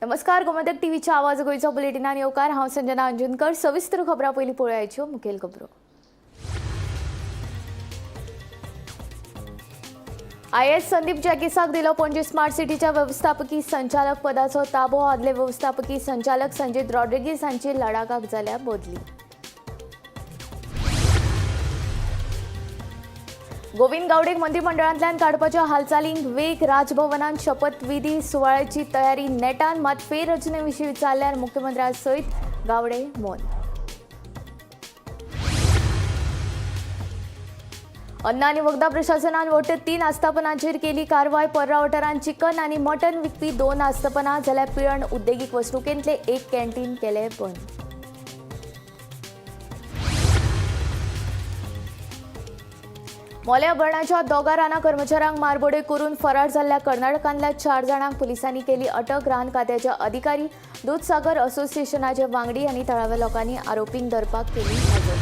नमस्कार, गोमंतक टीव्हीच्या आवाज गोंयचो बुलेटिनान येवकार. हांव संजना अंजुनकर. सविस्तर खबरां पयलीं पळोवयाच्यो मुखेल खबरो. IS Sandeep जॅकिसाक दिलो पणजी स्मार्ट सिटीच्या वेवस्थापकी संचालक पदाचो ताबो. आदले वेवस्थापकी संचालक संजीत रॉड्रिगीस हांची लडाखाक जाल्या बदली. गोविंद गावडेक मंत्रिमंडळांतल्यान काडपाच्या हालचालींक वेग. राजभवनात शपथविधी सुवाळ्याची तयारी नेटान. मात फेररचनेविशीं विचारल्यार मुख्यमंत्र्या सयत गावडे मौन. अन्न आनी वखदां प्रशासनान वट्ट 3 आस्थापनांचेर केली कारवाय. पर्रा वाठारांत चिकन आनी मटन विकपी 2 आस्थापनां, जाल्यार पिळर्ण उद्देगीक वसणुकेंतले 1 कॅन्टीन केले बंद. मोल्या अभरणाच्या 2 रानां कर्मचाऱ्यांक मारबडय करून फरार जाल्ल्या कर्नाटकांतल्या 4 जाणांक पुलिसांनी केली अटक. रान खात्याचे अधिकारी, दूदसागर असोसिएशनाचे वांगडी आनी थळाव्या लोकांनी आरोपींक धरपाक केली नजर.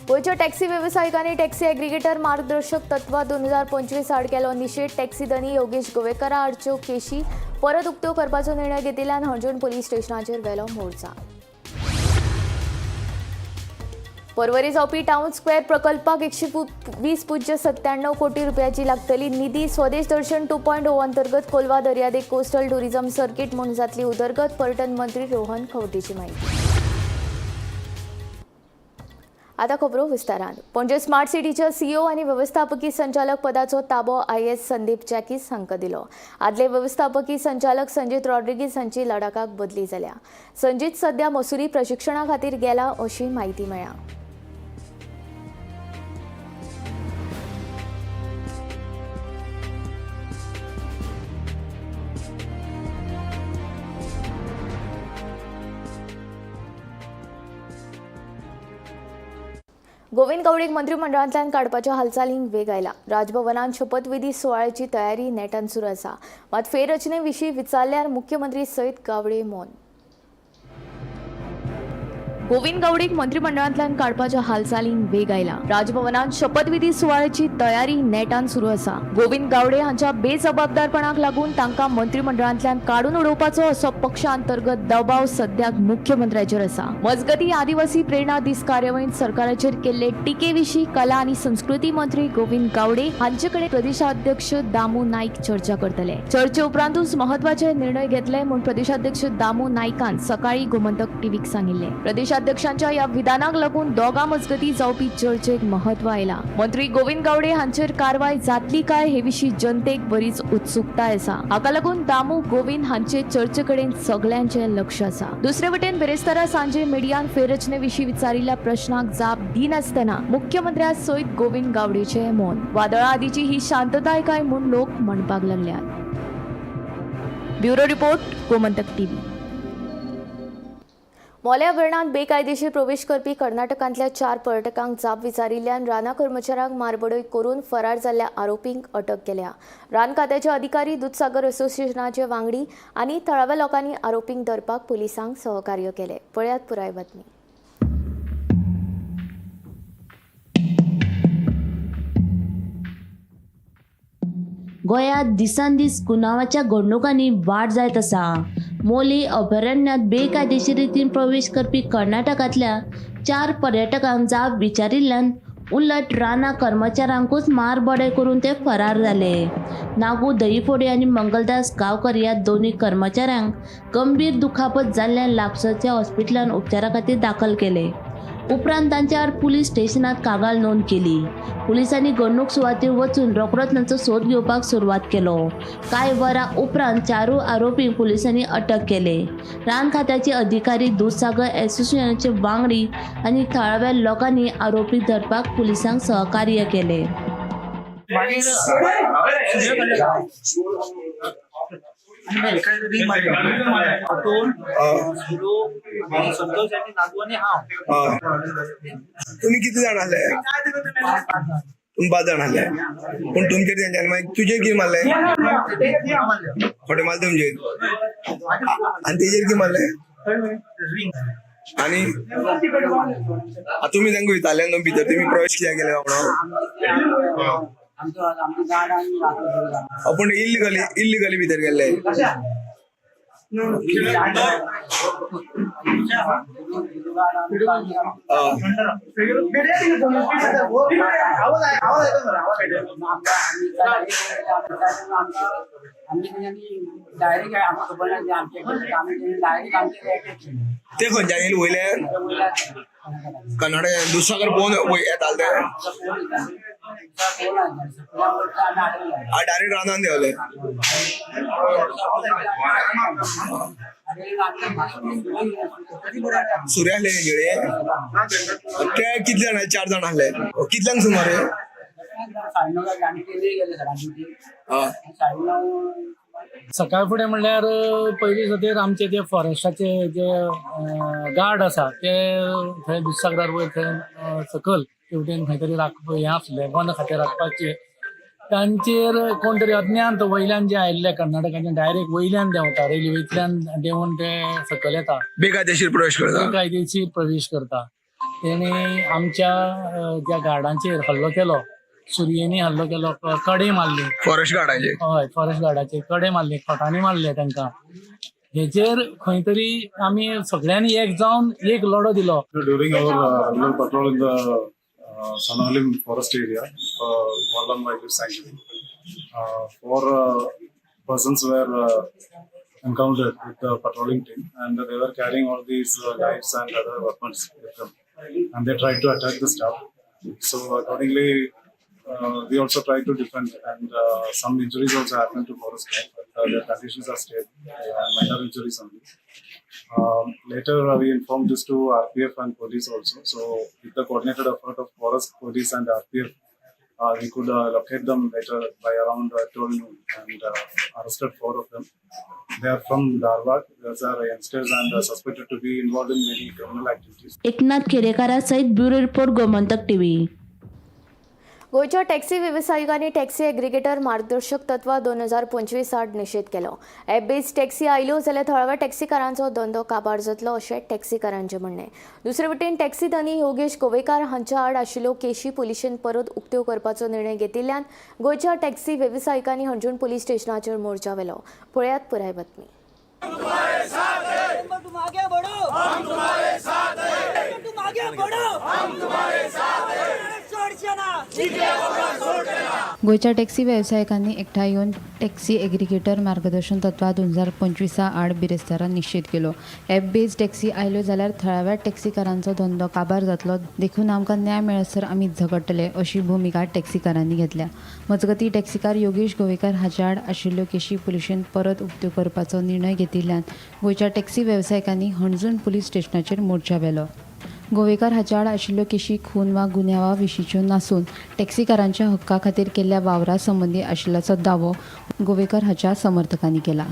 गोंयच्या टॅक्सी वेवसायिकांनी टॅक्सी एग्रीगेटर मार्गदर्शक तत्वां 2025 आड केलो निशेध. टॅक्सी धनी योगेश गोवेकरा आडच्यो केशी परत उक्त्यो करपाचो निर्णय घेतिल्ल्यान हणजूण पुलीस स्टेशनाचेर व्हेलो मोर्चा. पर्वरी जावपी टावन स्क्वेअर प्रकल्पाक 120.97 कोटी रुपयाची लागतली निधी. स्वदेश दर्शन 2.0 अंतर्गत कोलवा दर्यादेग कोस्टल टुरिझम सर्किट म्हूण जातली उदरगत. पर्यटन मंत्री रोहन खंवटेची माहिती. आता खबरो विस्तारान. पणजे स्मार्ट सिटीच्या सीईओ आनी वेवस्थापकी संचालक पदाचो ताबो IS Sandeep जॅकीस हांकां दिलो. आदले वेवस्थापकी संचालक संजीत रॉड्रिगीस हांची लडाखाक बदली जाल्या. संजीत सध्या मसुरी प्रशिक्षणा खातीर गेला अशी म्हायती मेळ्ळ्या. गोविंद गावडेक मंत्रिमंडळांतल्यान काडपाच्या हालचालींक वेग आयला. राजभवनात शपथविधी सुवाळ्याची तयारी नेटान सुरू आसा. मात फेररचने विशीं विचारल्यार मुख्यमंत्री सयत गावडे मौन. गोविंद गावडेक मंत्रिमंडळांतल्यान काडपाच्या हालचालींक वेग आयला. राजभवनात शपथविधी सुवाळ्याची तयारी नेटान सुरू आसा. गोविंद गावडे हांच्या बेजबाबदारपणाक लागून तांकां मंत्रिमंडळांतल्यान काडून उडोवपाचो असो पक्षांतर्गत दबाव सद्याक मुख्यमंत्र्याचेर आसा. मजगती, आदिवासी प्रेरणा दीस कार्यावळींत सरकाराचेर केल्ले टिकेविशीं कला आनी संस्कृती मंत्री गोविंद गावडे हांचे कडेन प्रदेशाध्यक्ष दामू नाईक चर्चा करतले. चर्चे उपरांतूच महत्वाचे निर्णय घेतले म्हूण प्रदेशाध्यक्ष दामू नाईकान सकाळी गोमंतक टीव्हीक सांगिल्ले. प्रदेशाध्यक्षांच्या या विधानाक लागून दोगां मजगती जावपी चर्चेक महत्व आयला. मंत्री गोविंद गावडे हांचेर कारवाय जातली काय हे विशीं जनतेक बरीच उत्सुकताय आसा. हाका लागून दामू गोविंद हांचे चर्चे कडेन सगल्यांचें लक्ष आसा. दुसरे वटेन बिरेस्तारा सांजे मिडियान फेररचने विशीं विचारिल्ल्या प्रश्नाक जाप दिनासतना मुख्यमंत्र्या सयत गोविंद गावडेचे मौन. वादळा आदीची ही शांतताय काय म्हूण लोक म्हणपाक लागल्यात. Bureau report, Gomantak TV. मोल्या अभयारणांत बेकायदेशीर प्रवेश करपी कर्नाटकांतल्या 4 पर्यटकांक जाप विचारिल्ल्यान रानां कर्मचाऱ्यांक मारबडय करून फरार जाल्ल्या आरोपींक अटक केल्या. रान खात्याचे अधिकारी, दूदसागर असोसिएशनाचे वांगडी आनी थळाव्या लोकांनी आरोपींक धरपाक पुलिसांक सहकार्य केलें. पळयात पुराय बातमी. गोंयांत दिसान दीस गुन्यांवाच्या घडणुकांनी वाड जायत आसा. मोली अभयारण्यांत बेकायदेशीर रितीन प्रवेश करपी कर्नाटकांतल्या 4 पर्यटकांक जाप विचारिल्ल्यान उलट रानां कर्मचाऱ्यांकूच मारबडय करून ते फरार जाले. नागू दहीफोडे आनी मंगलदास गांवकर ह्या दोनूय कर्मचाऱ्यांक गंभीर दुखापत जाल्ल्यान लागसरच्या हॉस्पिटलांत उपचारा खातीर दाखल केले. उपरांत तांच्या आड पुलीस स्टेशनात कागाळ नोंद केली. पुलिसांनी घडणूक सुवातेर वचून रोखडोच तांचो सोद घेवपाक सुरवात केलो. कांय वरां उपरांत 4 आरोपींक पुलिसांनी अटक केले. रान खात्याचे अधिकारी, दूदसागर असोसिएशनाचे वांगडी आनी थळाव्या लोकांनी आरोपी धरपाक पुलिसांक सहकार्य केले. तुम्ही किती जाण आले? तुम्ही 5 जाण आले. पूण तुमचेर तेंच्यानी मागीर तुजेर कितें मारलें? खोटें मारलें तुमचेर. आनी तेजेर कितें मारलें? आनी तुमी तांकां विचारलें न्हू भितर तुमी प्रवेश कित्याक केले म्हणून? पूण इल्लिगली इल्लिगली भितर गेल्ले. ते खंयच्यान येयले वयल्यान कर्नाटक दुसरो पळोवन येताले ते डायरेक्ट रानान देंवले. सुर्या आसले तेंचे कडेन. ते कितले जाण? चार जाण आसले. कितल्यांक सुमारे? सकाळ फुडें म्हणल्यार पयलीं खातीर आमचे जे फॉरेस्टाचे जे गार्ड आसा ते थंय दुधसागरार वयर थंय सकयल तेवटेन खंय तरी राख हें आसलें वन खातें राखपाचें. तांचेर कोण तरी अज्ञात वयल्यान जे आयिल्ले कर्नाटकाच्यान डायरेक्ट वयल्यान देंवता, रेल्वेंतल्यान देंवून ते सकयल येता. बेकायदेशीर प्रवेश करता. कायदेशीर प्रवेश करता. तेणी आमच्या ज्या गार्डांचेर हल्लो केलो, सुरयेंनी हल्लो केलो, कडे मारली. फॉरेस्ट गार्डाचे? हय, फॉरेस्ट गार्डाचेर कडे मारले, खोटांनी मारले तांकां. हेचेर खंय तरी आमी सगळ्यांनी एक जावन एक लढो दिलो. During our regular patrol in the Sonalim forest area, Wallam Wildlife Sanctuary, four persons were encountered with the patrolling team, and they were carrying all these knives and other weapons with them, and they tried to attack the staff. So accordingly, we also tried to defend, and some injuries also happened to forest guard, but their conditions are stable, minor injuries only. Later, we informed this to RPF and police also. So, with the coordinated effort of forest, police, and RPF, we could locate them later by around 12 noon and arrested four of them. They are from Dharwad. These are youngsters and suspected to be involved in many criminal activities. Eknath खेडेकारा सयत bureau report, Gomantak TV. गोंयच्या taxi वेवसायिकांनी taxi aggregator मार्गदर्शक तत्वां 2025 आड निशेध केलो. App based taxi आयल्यो जाल्यार थळाव्या टॅक्सीकारांचो धंदो काबार जातलो अशें टॅक्सीकारांचें म्हणणें. दुसरे वटेन टॅक्सी धनी योगेश गोवेकार हांच्या आड आशिल्ल्यो केशी पुलिशेन परत उक्त्यो करपाचो निर्णय घेतिल्ल्यान गोंयच्या टॅक्सी वेवसायिकांनी हणजूण पुलीस स्टेशनाचेर मोर्चा व्हेलो. पळयात पुराय बातमी. तुम आगे बढ़ो, हम तुम्हारे साथ हैं. तुम आगे बढ़ो, हम तुम्हारे साथ हैं. सोडशना. गोंयच्या टॅक्सी वेवसायिकांनी एकठांय येवन टॅक्सी एग्रिगेटर मार्गदर्शन तत्वां 2025 आड बिरेस्तारा निशेध केलो. एप बेज टॅक्सी आयल्यो जाल्यार थळाव्या टॅक्सीकारांचो धंदो काबार जातलो, देखून आमकां न्याय मेळसर आमी झगडटले अशी भुमिका टॅक्सीकारांनी घेतल्या. मजगतीं, टॅक्सीकार योगेश गोवेकार हाच्या आड आशिल्ल्यो केशी पुलिशेन परत उक्त्यो करपाचो निर्णय घेतिल्ल्यान गोंयच्या टॅक्सी वेवसायिकांनी हणजूण पुलीस स्टेशनाचेर मोर्चा व्हेलो. गोवेकार हाच्या आड आशिल्ल्यो केशी खून वा गुन्यांवा विशींच्यो नासून टॅक्सीकारांच्या हक्का खातीर केल्ल्या वावरा संबंदी आशिल्ल्याचो दावो गोवेकार हाच्या समर्थकांनी केला.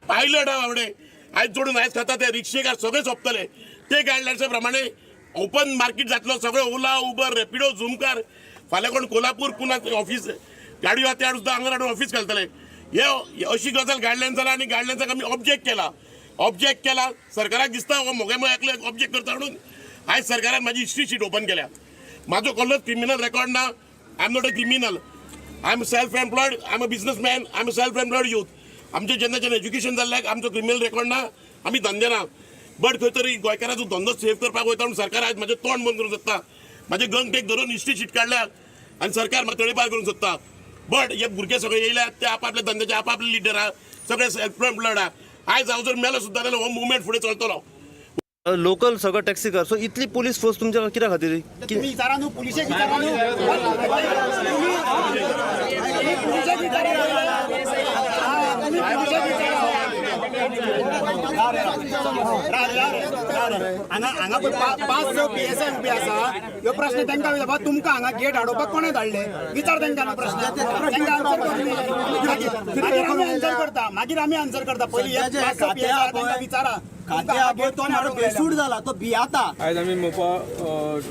पायलट हा बाबडे आयज जोडून आयज खाता ते रिक्षेकार सगळे सोंपतले. ते गायडलायन्सा प्रमाणे ओपन मार्केट जातलो सगळे. ओला, उबर, रॅपिडो, झुमकार. फाल्यां कोण कोल्हापूर पुना ऑफीस गाडयो आहा त्या सुद्दां हांगा हाडून ऑफीस घालतले. हे अशी गजाल गायडलायन जाला आनी गायडलायन्साक आमी ऑब्जेक्ट केला, ऑब्जेक्ट केला. सरकाराक दिसता हो मोगे एकले ऑब्जेक्ट करता म्हणून आयज सरकारान म्हाजी हिस्ट्री शीट ओपन केल्या. म्हाजो कसलोच क्रिमिनल रेकॉर्ड ना. I am not a criminal. I am self employed. I am a businessman. I am a self employed youth. आमचें जेन्नाच्यान एज्युकेशन जाल्ल्याक आमचो क्रिमिनल रेकॉर्ड ना, आमी धंदे ना. बट खंय तरी गोंयकाराचो धंदो सेव करपाक वयता म्हणून सरकार आयज म्हाजें तोंड बंद करूंक सोदता. म्हाजें गंगटेक धरून हिस्ट्री शीट काडल्या आनी सरकार म्हाका तळीपार करूंक सोदता. बट हे भुरगे सगळे येयल्यात ते आपापल्या धंद्याचे आपापले लिडर आहा, सगळे सेल्फ एम्प्लॉयड आहा. आयज हांव जर मेलो सुद्दां जाल्यार हो मुवमेंट फुडें चलतलो. लोकल सगळं टॅक्सीकार, सो इतली पुलीस फोर्स तुमच्या कित्या खातीर? तुम्ही विचारा न्हू, पुलिशेक विचारा न्हू. तुम्ही पुलिशेक विचारा पयलें. हा, तुम्ही पुलिशेक विचारा. हांगा हांगा पळय पांच स पीएसआय उबे आसा. ह्यो प्रश्न तांकां विचार, बाबा तुमकां हांगा गेट हाडोवपाक कोणें धाडले? विचार तांकां न्हू प्रश्न. तांकां आन्सर करूं. मागीर मागीर आमी आन्सर करता, मागीर आमी आन्सर करता. पयलीं हे पांच स पीएसआय तांकां विचारा, तुमकां हांगा गेट कोणें हाडूंक लायला? जाला तो भियाता. आयज आमी मोपा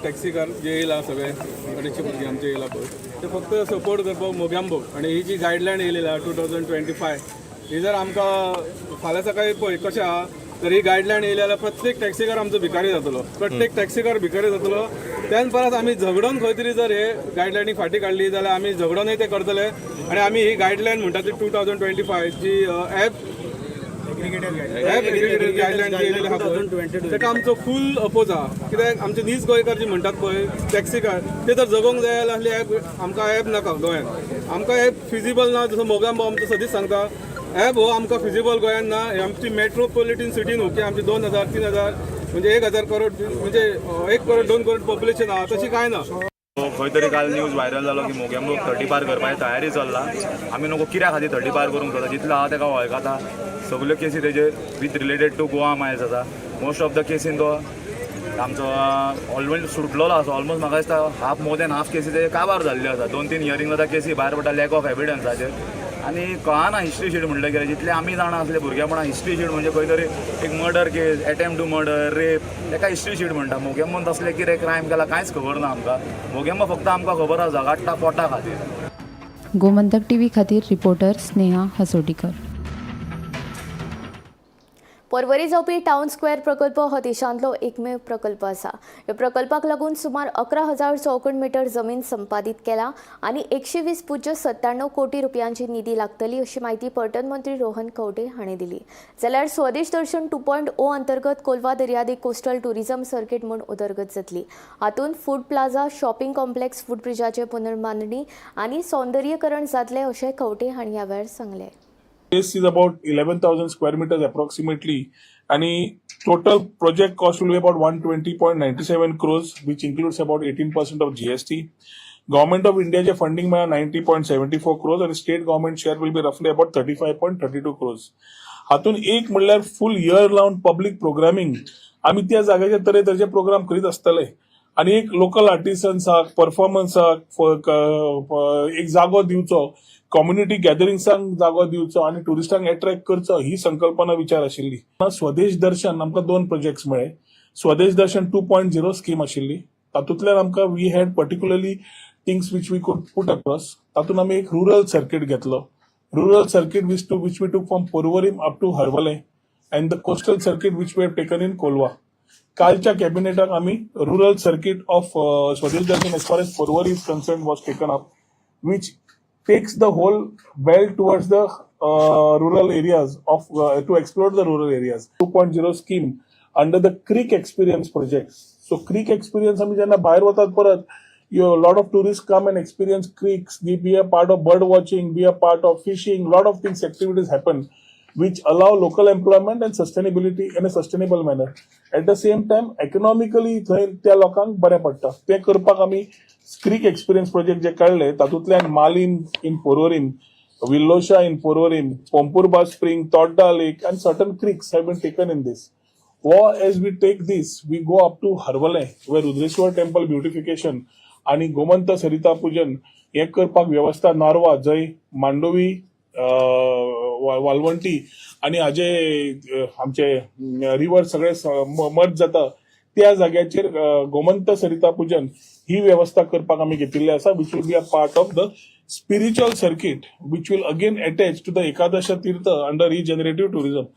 टॅक्सीकार जे येयला, सगळे अडेचशे भुरगे आमचे येयला पळय, ते फक्त सपोर्ट करपाक मोग्यांबो. आनी ही जी गायडलायन येयलेली आहा 2025, ही जर आमकां फाल्यां सकाळी पळय कशें आहा. तर ही गायडलायन येयली जाल्यार प्रत्येक टॅक्सीकार आमचो भिकारी जातलो, प्रत्येक टॅक्सीकार भिकारी जातलो. त्यान परत आमी झगडोन खंय तरी जर हे गायडलायनी फाटी काडली जाल्यार आमी झगडोनय ते करतले. आनी आमी ही गायडलायन म्हणटा ती 2025 जी ॲप गायडलायन जी येयलेली आहा पळय ताका आमचो फूल अपोज आहा. कित्याक आमचे नीज गोंयकार जी म्हणटात पळय टॅक्सीकार, ते जर जगोंक जाय जाल्यार असली ॲप आमकां ॲप नाका गोंयांत, आमकां ॲप फिजिबल ना. जसो मोगांबो आमचो सदींच सांगता, ॲप हो आमकां फिजिबल गोंयांत ना. हे आमची मेट्रोपॉलिटन सिटी न्हू की आमची 2000 3000 म्हणजे 1000 करोड म्हणजे 1 करोड 2 करोड पॉप्युलेशन आहा, तशी कांय ना. खंय तरी काल न्यूज व्हायरल जालो की मोगेंबो 30 पार करपाची तयारी चल्ला. आमी नको कित्या खातीर 30 पार करूंक सोदता, जितलो आहा तेका वळखता. सगल्यो केसी तेजेर with related to Goa miles आसा. मोस्ट ऑफ the केसीन तो आमचो ऑलमोस्ट सुटलेलो आसा. ऑलमोस्ट म्हाका दिसता हाफ मोर दॅन हाफ केसी तेजे काबार जाल्ल्यो आसा. 2-3 हियरींग जाता, केसी भायर पडटा लॅक ऑफ एविडन्साचेर. आनी कळना हिस्ट्री शीट म्हणलें कितें, जितलें आमी जाणा आसले भुरगेपणां हिस्ट्री शीट म्हणजे खंय तरी एक murder case, attempt to murder, rape, तेका हिस्ट्री शीट म्हणटा. मोगेंबोन तसलें कितें क्रायम केला कांयच खबर ना आमकां. मोगेंबो फक्त आमकां खबर आसा झगाडटा पोटा खातीर. गोमंतक टीव्ही खातीर रिपोर्टर स्नेहा हसोटीकर. पर्वरी जावपी टावन स्क्वेअर प्रकल्प हो देशांतलो एकमेव प्रकल्प आसा. ह्या प्रकल्पाक लागून सुमार 11,000 चौखण मीटर जमीन संपादीत केला आनी 120.97 कोटी रुपयांची निधी लागतली अशी म्हायती पर्यटन मंत्री रोहन खंवटे हांणी दिली. जाल्यार स्वदेश दर्शन 2.0 अंतर्गत कोलवा दर्यादेग कोस्टल टुरिझम सर्किट म्हूण उदरगत जातली. हातूंत food plaza, shopping complex, foot ब्रिजाचे पुनर्बांदणी आनी सौंदर्यीकरण जातलें अशें खंवटे हांणी ह्या वेळार सांगलें. This is about 11,000 square meters approximately, and total project cost will be about 120.97 crores, which includes about 18% of GST. Government of India J funding मेळ्ळा 90.74 crores, and state government share will be roughly about 35.32 crores. हातून एक म्हणल्यार full year round public programming, आमी त्या जाग्याचे तरेतरेचे programme करीत आसतले आनी एक लोकल आर्टिसन्साक, परफॉर्मन्साक एक जागो दिवचो, कम्युनिटी गॅदरिंग्सांक जागो दिवचो आनी ट्युरिस्टांक एट्रॅक्ट करचो, ही संकल्पना विचार आशिल्ली. स्वदेश दर्शन आमकां 2 प्रोजेक्ट्स मेळ्ळे. स्वदेश दर्शन 2.0 स्कीम आशिल्ली, तातूंतल्यान आमकां we had particularly things which we could put across. तातूंत आमी एक रुरल सर्किट घेतलो. Rural circuit which we took from Porvorim up to Harvalem and the coastal circuit which we have taken in Colva. कालच्या कॅबिनेटाक आमी rural circuit of Swadesh Darshan as far as Porvorim is concerned was taken up, which takes the whole belt towards the rural areas of to explore the rural areas. 2.0 scheme under the Creek Experience project. So Creek Experience आमी जेन्ना भायर वतात परत, you a lot of tourists come and experience creeks, they be a part of bird watching, be a part of fishing, lot of things, activities happen which allow local employment and sustainability in a sustainable manner. At the same time, economically थंय त्या लोकांक बरें पडटा. तें करपाक आमी creek experience project जे काडले, तातूंतल्यान Malim in Porvorim, विल्लोशा in Porvorim, Pomburpa spring, Todda lake and certain creeks have been taken in this. हो as we take this, we go up to Harvalem, where Rudreshwar temple beautification आनी गोमंत सरिता पूजन हें करपाक वेवस्था, नारवा जंय मांडोवी, वालवंटी आनी हाजे आमचे रिवर सगळे मर्ज जाता त्या जाग्याचेर गोमंत सरिता पूजन ही वेवस्था करपाक आमी घेतिल्ली आसा, which will be a part of the spiritual circuit which will again attach to the Ekadasha Tirtha under regenerative tourism.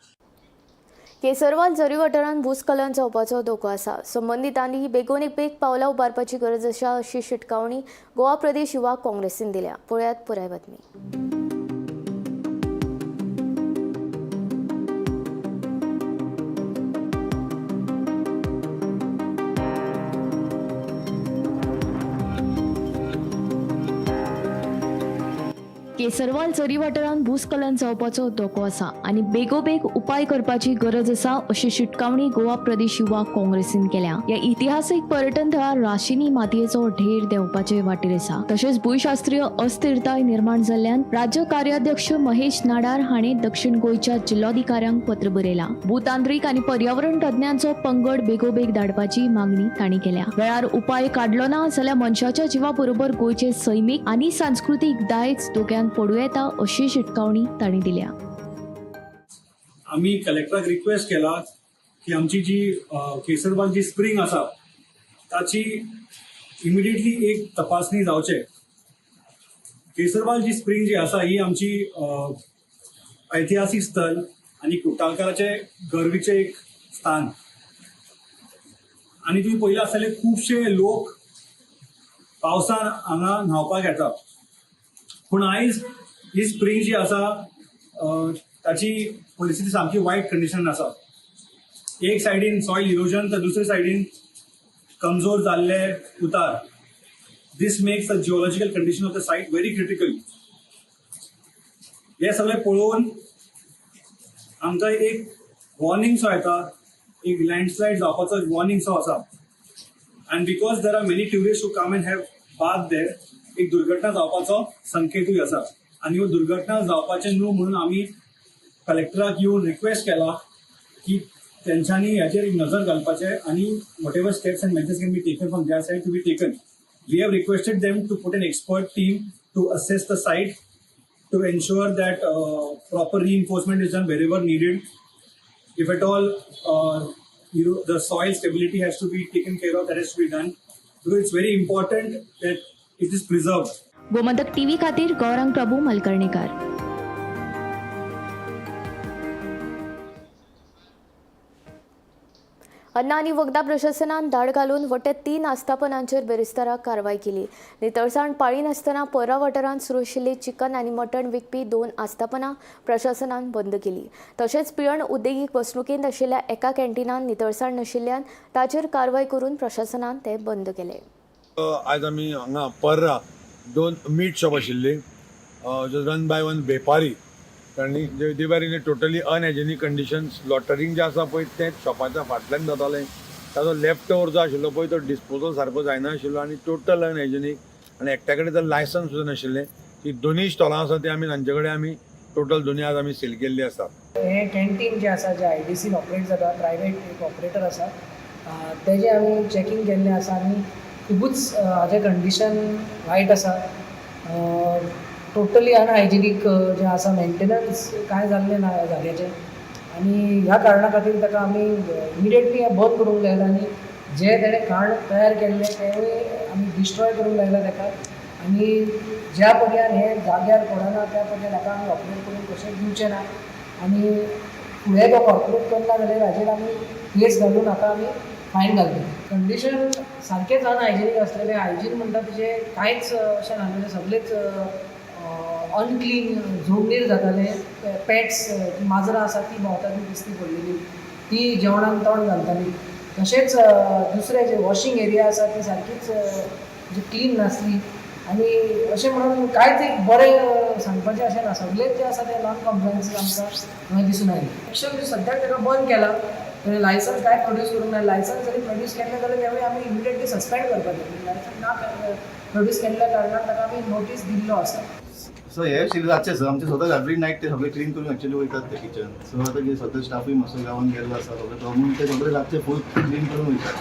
Kesarval जरी वाठारांत भूस्खलन जावपाचो धोको आसा. संबंदितांनी बेगोन बेग पावलां उबारपाची गरज आसा अशी शिटकावणी गोवा प्रदेश युवा काँग्रेसीन दिल्या. पळयात पुराय बातमी. केसरवाल जरी वाठारांत भूस्खलन जावपाचो धोको आसा आनी बेगोबेग उपाय करपाची गरज आसा अशी शिटकावणी गोवा प्रदेश युवा काँग्रेसीन केल्या. ह्या इतिहासीक पर्यटन थळार राशीनी मातयेचो ढेर देंवपाचे वाटेर आसा. तशेंच भूंयशास्त्रीय अस्थिरताय निर्माण जाल्ल्यान राज्य कार्याध्यक्ष महेश नाडार हांणी दक्षिण गोंयच्या जिल्लोधिकाऱ्यांक पत्र बरयलां. भूतांत्रिक आनी पर्यावरण तज्ञांचो पंगड बेगोबेग धाडपाची मागणी तांणी केल्या. वेळार उपाय काडलो ना जाल्यार मनशाच्या जिवा बरोबर गोंयचे सैमीक आनी सांस्कृतीक दायज धोक्यांत पडूं येता अशी शिटकावणी तांणी दिल्या. आमी कलेक्टराक रिक्वेस्ट केला की आमची जी केसरबाग जी स्प्रींग आसा ताची इमिडिएटली एक तपासणी जावचे. केसरबाग जी स्प्रींग जी आसा ही आमची ऐतिहासीक स्थल आनी कुट्टालकाराचे गर्वीचें एक स्थान. आनी तुमी पळयलां आसतलें खुबशे लोक पावसान हांगा न्हांवपाक येता. पूण आयज ही स्प्रींग जी आसा ताची परिस्थिती सामकी वायट कंडिशन आसा. एक सायडीन सॉयल इरोजन तर दुसरे सायडीन कमजोर जाल्ले उतार. This makes the geological condition of the site very critical. हे सगळें पळोवन आमकां एक वॉर्निंग सो येता, एक लँडस्लायड जावपाचो वॉर्निंग सो आसा. And because there are many tourist who come and have bath there, एक दुर्घटना जावपाचो संकेतूय आसा. आनी ह्यो दुर्घटना जावपाचें न्हू म्हणून आमी कलेक्टराक येवन रिक्वेस्ट केला की तेंच्यांनी हाचेर एक नजर घालपाचें आनी whatever steps and measures can be taken from their side to be taken. We have requested them to put an expert team to assess the site to ensure that proper reinforcement is done wherever needed. If at all, the soil stability has to be taken care of, that has to be done. Because it's very important that it is preserved. Gomantak TV खातीर गौरंग प्रभू मलकर्णीकर. अन्न आनी वखदां प्रशासनान धाड घालून वट्ट 3 आस्थापनांचेर बिरेस्तारा कारवाय केली. नितळसाण पाळिनासतना पर्रा वाठारांत सुरू आशिल्ली चिकन आनी मटण विकपी 2 आस्थापनां प्रशासनान बंद केली. तशेंच पिळर्ण उद्देगीक वसणुकेंत आशिल्ल्या एका कॅन्टीनान नितळसाण नाशिल्ल्यान ताचेर कारवाय करून प्रशासनान ते बंद केले. आयज आमी हांगा पर्रा 2 मीट शॉप आशिल्ली रन बाय वन वेपारी, आनी they were in a totally unhygienic conditions. Slaughtering जें आसा पळय तें शॉपाच्या फाटल्यान जातालें, ताजो लेफ्ट ओवर जो आशिल्लो पळय तो डिस्पोजल सारको जायना आशिल्लो आनी टोटल अनहायजेनीक, आनी एकट्या कडेन तर लायसन्स सुद्दां नाशिल्लें. ती दोनूय स्टॉलां आसा ती आमी तांचे कडेन आमी टोटल दोनूय आज आमी सील केल्ली आसा. हें कॅन्टीन जें आसा जें IDCन ऑपरेट जाता, प्रायवेट एक ऑपरेटर आसा, तेजें आमी चॅकींग केल्लें आसा आनी खुबूच हाजें कंडिशन वायट आसा. टोटली अनहायजेनीक जें आसा, मेंटेनन्स कांय जाल्लें ना ह्या जाग्याचें आनी ह्या कारणा खातीर ताका आमी इमिडिएटली हें बंद करूंक लायलां आनी जें तेणें खाण तयार केल्लें तेंवूय आमी डिस्ट्रॉय करूंक लायलां ताका. आनी ज्या पर्यंत हें जाग्यार पडना त्या पर्यंत हाका आमी ऑपरेट करूंक कशेंच दिवचें ना आनी फुडें तो कॉर्पोरेट करना जाल्यार हाजेर आमी केस घालून हाका आमी फायन घालतले. कंडिशन सारकेंच अनहायजेनीक आसलेलें, हायजीन म्हणटा तेजें कांयच अशें नासलेलें, सगळेंच अनक्लीन जमनीर जातालें. पेट्स माजरां आसा ती भोंवता ती दिसती पडलेली, ती जेवणान तोंड घालताली. तशेंच दुसरें जें वॉशींग एरिया आसा ती सारकीच म्हणजे क्लीन नासली आनी अशें म्हणून कांयच एक बरें सांगपाचें अशें ना, सगळेच जे आसा ते नॉन कम्प्लायन्सीस आमकां हांगा दिसून आयले. एक्शन सद्याक ताका बंद केला, लायसन्स कांय प्रोड्यूस करूंक ना. लायसन्स जरी प्रोड्यूस केल्लें जाल्यार तेवूय आमी इमिडिएटली सस्पेंड करपाचें. लायसन्स ना प्रोड्यूस केल्ल्या कारणान ताका आमी नोटीस दिल्लो आसा. सो हे रातचे सर आमचे स्वता एवरी नायट ते सगळे क्लीन करून एक्चुअली वयतात ते किचन. सो आतां कितें स्वता स्टाफूय मातसो गांवान गेल्लो आसा सगळे, तो म्हणून ते सगळे रातचे फूल क्लीन करून वयतात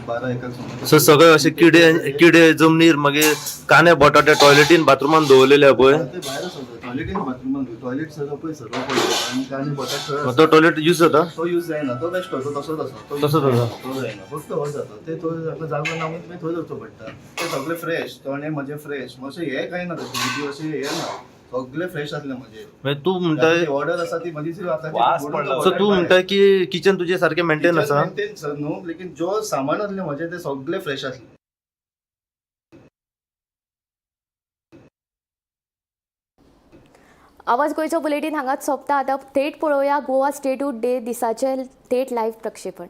12-1 सुमार. सो सगळे अशे किडे किडे जमनीर, मागीर कांदे बटाटे टॉयलेटीन बाथरुमान दवरलेले पळय, ते भायर आसा टॉयलेटीन बाथरुमान. टॉयलेट सर पळय सर्व पडले आनी कांदे बटाटे तो टॉयलेट यूज जाता, तो यूज जायना, तो बेश्टो तो तसोच आसा, तसोच आसा, तो जायना, फक्त हो जाता ते थंय आपल्या जागो ना म्हणून थंय दवरचो पडटा. ते सगळे फ्रेश तोणे म्हजे फ्रेश, मातशें हे कांय ना तशें अशें हे ना, सगळे फ्रेश आसले म्हजे. तूं म्हणटा ऑर्डर आसा ती म्हजी. सो तूं म्हणटा की किचन तुजें सारकें मेंटेन आसा? मेंटेन सर न्हू, लेकीन जो सामान आसलें म्हजें ते सगळे फ्रेश आसले. आवाज गोंयचो बुलेटीन हांगाच सोंपता. आतां थेट पळोवया गोवा स्टेटहूड डे दिसाचें थेट लायव्ह प्रक्षेपण.